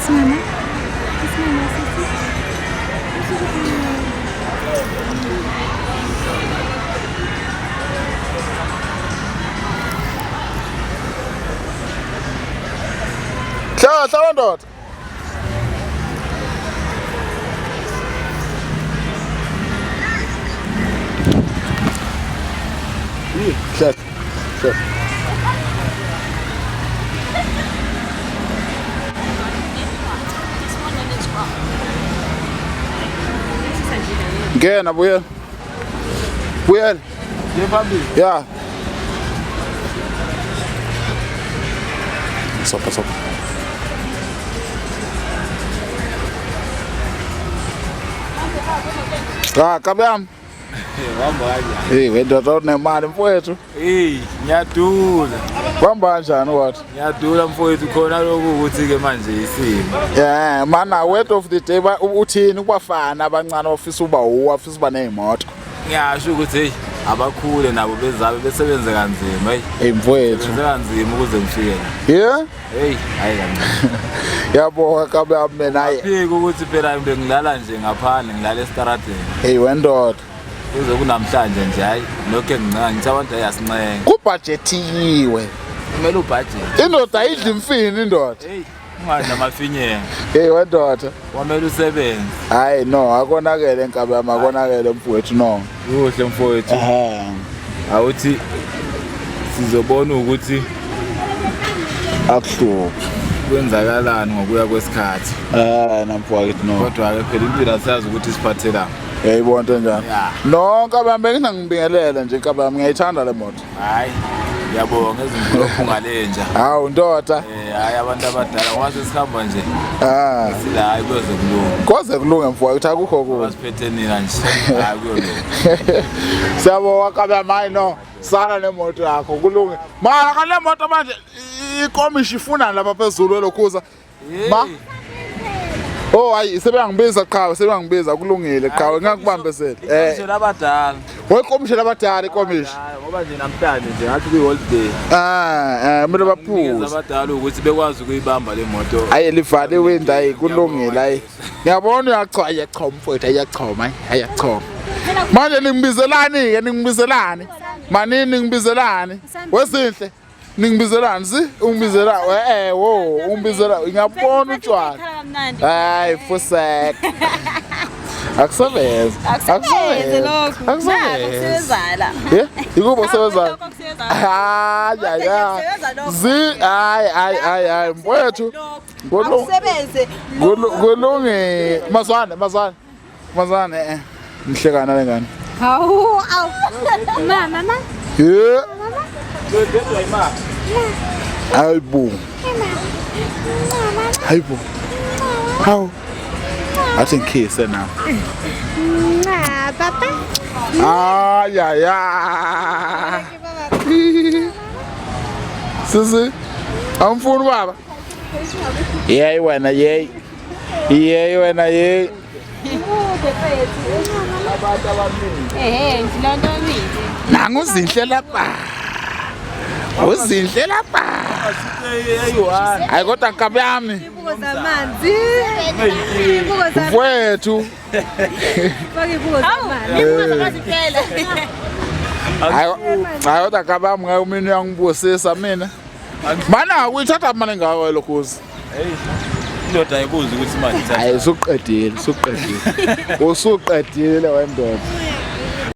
Kiss mama. Kiss mama, sisi. Hlahla wendoda. Hlahla. Hlahla. Ngena buyela. Buyela. Ya. Sopa sopa. Ah, kabi yami. Hamba kanjani? Hey, wendoda unemali mfowethu. Hey, ngiyadula. Kuhamba kanjani wathi? Ngiyadula mfowethu khona lokhu ukuthi ke manje isimo. Yeah, mana word of the day uthini kubafana abancane ofisa uba uwa ofisa uba nezimoto. Ngiyasho ukuthi hey abakhule nabo bezabe besebenze kanzima hey. Hey mfowethu. Sebenze kanzima ukuze ngifike la. Yeah? Hey, hayi kancane. Yabonga kabi yami mina hayi. Phika ukuthi phela bengilala nje ngaphandle ngilala esitaradeni. Hey wendoda. Kuze kunamhlanje nje hayi lokho engincane ngithi abantu ayasincenga. Kubhajethiwe. Kumele ubudget. Indoda ayidli imfini indoda. Hey, ungadla amafinyela. Hey wendoda. Kwamele usebenze. Hayi no, akonakele nkabi yami, akonakele mfowethu no. Kuhle mfowethu. Ehhe. Awuthi sizobona ukuthi Akuhluphi. kwenzakalani ngokuya kwesikhathi. Eh namfowethu no. Kodwa ke phela impilo asiyazi ukuthi isiphathelani. Yayibona into enjani. Yeah. No, nkabi yami bengingangibingelele nje nkabi yami ngiyayithanda le moto. Hayi, ngiyabonga ezinkulu ngalenja. Hawu ndoda. Eh hayi abantu abadala ngoba sesihamba nje Ah. sila hayi kuyoze kulunge. Koze kulunge mfowethu akukho kubi. Basiphethe nina nje. Hayi kuyolunga. Siyabonga nkabi yami hayi no. Sala nemoto yakho kulunge. Mara kale moto manje ikomishi ifuna lapha phezulu elokhuza. Ma. Oh hayi sebeyangibiza qhawe sebeyangibiza kulungile qhawe ngakubambezela. Eh Ngisho labadala. wekomishi labadala ikomishi. Hayi ngoba nje namhlanje nje ngathi kuyi holiday. Ah eh kumele Kunikeza baphuze. abadala ukuthi bekwazi ukuyibamba le moto. Ayi livaliwe indawo ayi kulungile ayi. Ngiyabona uyachoma ayachoma mfowethu ayachoma ayachoma. Manje ningibizelani ke ningibizelani? Manini ningibizelani? Wezinhle ningibizelani si? Ungibizela eh wo ungibizela ngiyabona utshwala. Hayi fusek. Akusebenzi. Akusebenzi lokhu. Nakho Akusebenzi. kusebenzala. Yeah, ikubo kusebenza. Lokho kusebenza. Hayi hayi. Kusebenza lokho. Zi hayi hayi hayi hayi mfowethu. Ngolo Akusebenze. kulunge mazwane mazwane. Mazwane eh. Nihlekana lengane. Hawu, awu. Mama, mama. Yeah. Hayibo. Hayibo. Hawu. Athi ngikhise na. Mwah, papa. Ay ay ay. Sisi. Awumfuni baba. Yey wena yey. Yey wena yey. Ehe, ngilanto mina. Nangu uzinhle lapha. Uzinhle lapha. Hayi kodwa nkabi yami. Ibuko zamanzi. Ibuko zamanzi. Mfowethu. Faka ibuko zamanzi. Ibuko zamanzi phela. Hayi hayi kodwa nkabi yami ngeke mina uyangibusisa mina. Mana uyithatha mali ngawe lokhuzi. Hey. Indoda ayibuzi ukuthi imali ithatha. Hayi usuqedile usuqedile. Usuqedile wendoda.